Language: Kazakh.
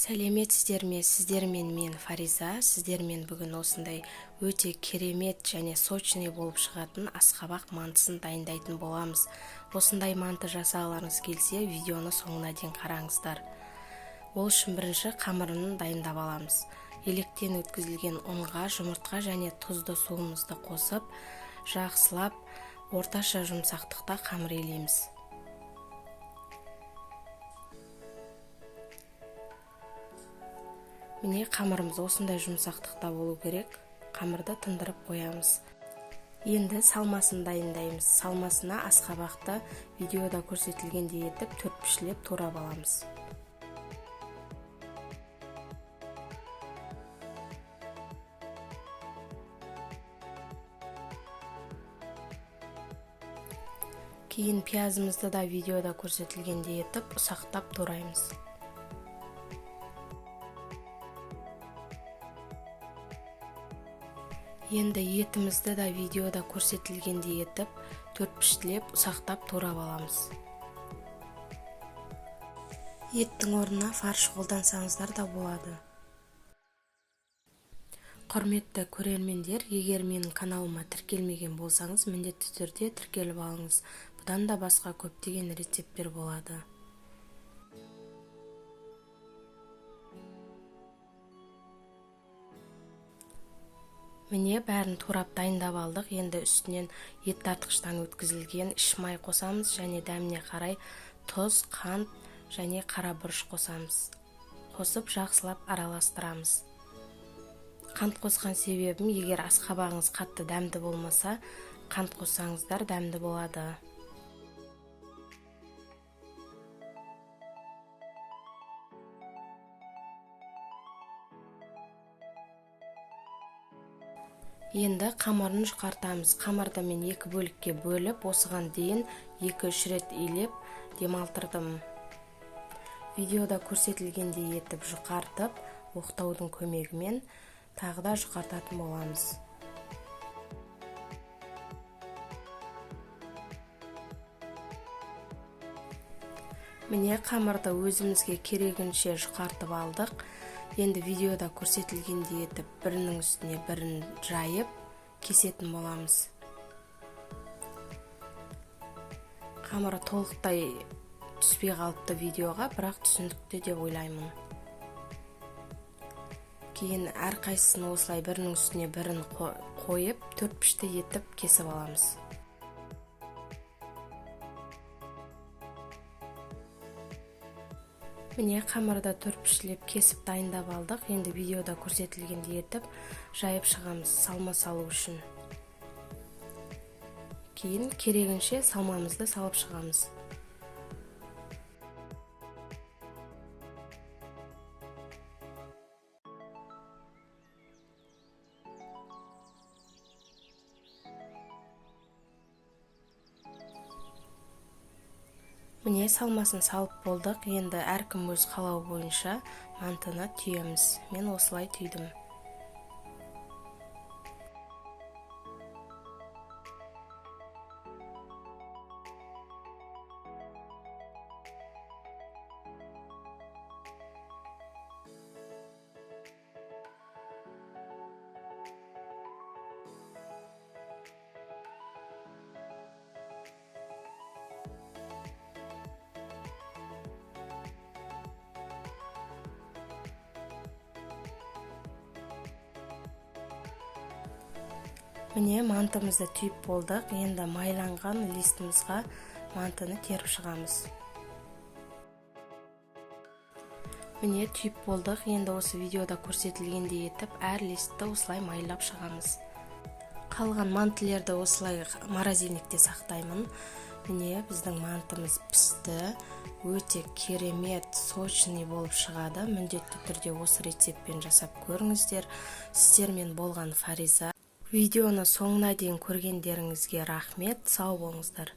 Сәлеметсіздер ме? Сіздермен мен, Фариза. Сіздермен бүгін осындай өте керемет және сочный болып шығатын асқабақ мантысын дайындайтын боламыз. Осындай манты жасағыларыңыз келсе, видеоны соңына дейін қараңыздар. Ол үшін бірінші қамырын дайындап аламыз. Електен өткізілген ұнға жұмыртқа және тұзды суымызды қосып, жақсылап орташа жұмсақтықта қамыр илейміз. Міне, қамырымыз осындай жұмсақтықта болу керек. Қамырды тындырып қоямыз. Енді салмасын дайындаймыз. Салмасына асқабақты видеода көрсетілгендей етіп төрт пішілеп турап аламыз. Кейін пиязымызды да видеода көрсетілгендей етіп ұсақтап тураймыз. Енді етімізді да видеода көрсетілгендей етіп төрт піштілеп ұсақтап турап аламыз. Еттің орнына фарш қолдансаңыздар да болады. Құрметті көрермендер, егер менің каналыма тіркелмеген болсаңыз, міндетті түрде тіркеліп алыңыз. Бұдан да басқа көптеген рецепттер болады. Міне, бәрін турап дайындап алдық. Енді үстінен ет тартқыштан өткізілген іш май қосамыз және дәміне қарай тұз, қант және қара бұрыш қосамыз. Қосып жақсылап араластырамыз. Қант қосқан себебім, егер асқабағыңыз қатты дәмді болмаса, қант қоссаңыздар дәмді болады. Енді қамырын жұқартамыз. Қамырды мен екі бөлікке бөліп, осыған дейін 2-3 рет илеп демалтырдым. Видеода көрсетілгендей етіп жұқартып, оқтаудың көмегімен тағы да жұқартатын боламыз. Міне, қамырды өзімізге керегінше жұқартып алдық. Енді видеода көрсетілгендей етіп бірінің үстіне бірін жайып кесетін боламыз. Қамыры толықтай түспей қалыпты видеоға, бірақ түсінікті деп ойлаймын. Кейін әрқайсысын осылай бірінің үстіне бірін қойып, төрт пішті етіп кесіп аламыз. Міне, қамырды төрт пішілеп кесіп дайындап алдық. Енді видеода көрсетілгендей етіп жайып шығамыз салма салу үшін. Кейін керегінше салмамызды салып шығамыз. Міне, салмасын салып болдық. Енді әркім өз қалауы бойынша мантыны түйеміз. Мен осылай түйдім. Міне, мантымызды түйіп болдық. Енді майланған листімізға мантыны теріп шығамыз. Міне, түйіп болдық. Енді осы видеода көрсетілгендей етіп әр листті осылай майлап шығамыз. Қалған мантылерді осылай морозильникте сақтаймын. Міне, біздің мантымыз пісті. Өте керемет, сочный болып шығады. Міндетті түрде осы рецептпен жасап көріңіздер. Сіздермен болған Фариза. Видеоны соңына дейін көргендеріңізге рахмет. Сау болыңыздар.